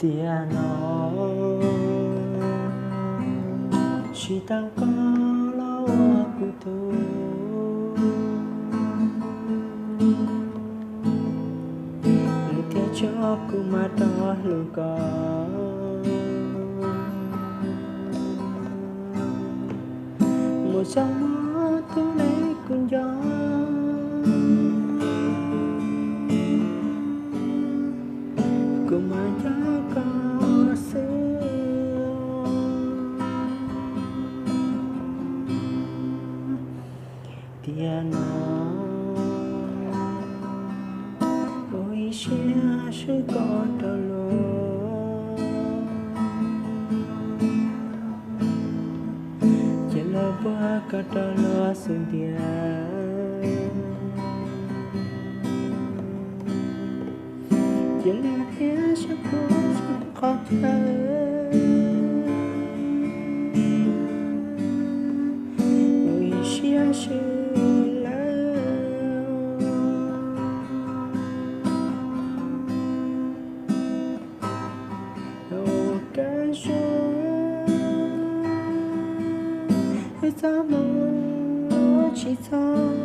Tiam no tsis tau koj los ua kuv tug, lwm tiam tso kuv mam rov hlub koj. Mus txog muaj tus neeg kuv nco, kuv mam nco koj xwb. Tiam no ua ib siab swb koj rov los, cia los puag koj rov los xwb ntiag. Cia los thiab saib kuv qhov chaw, ua ib siab swb lawm. Ua kab zuag wb txoj hmoo tsis txog,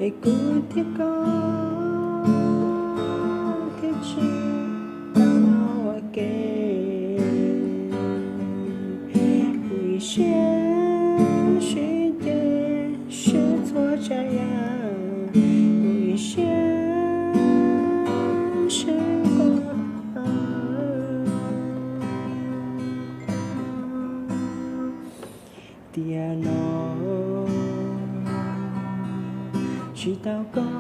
es kuv thiab koj thiaj tsis tau ua ke. Ua ib siab swb ces swb txhua tsav yam, ua ib siab swb koj. Tiam no tsis tau koj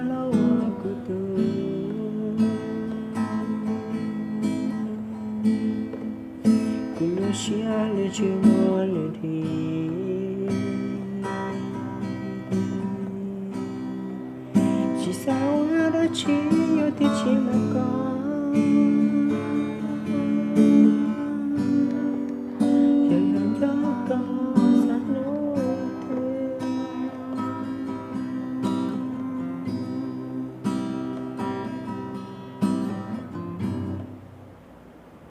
los ua kuv tug, kuv lub siab li tsis muaj lwm dib. Tsis xav ua dab tsi, yuav twb tsis muaj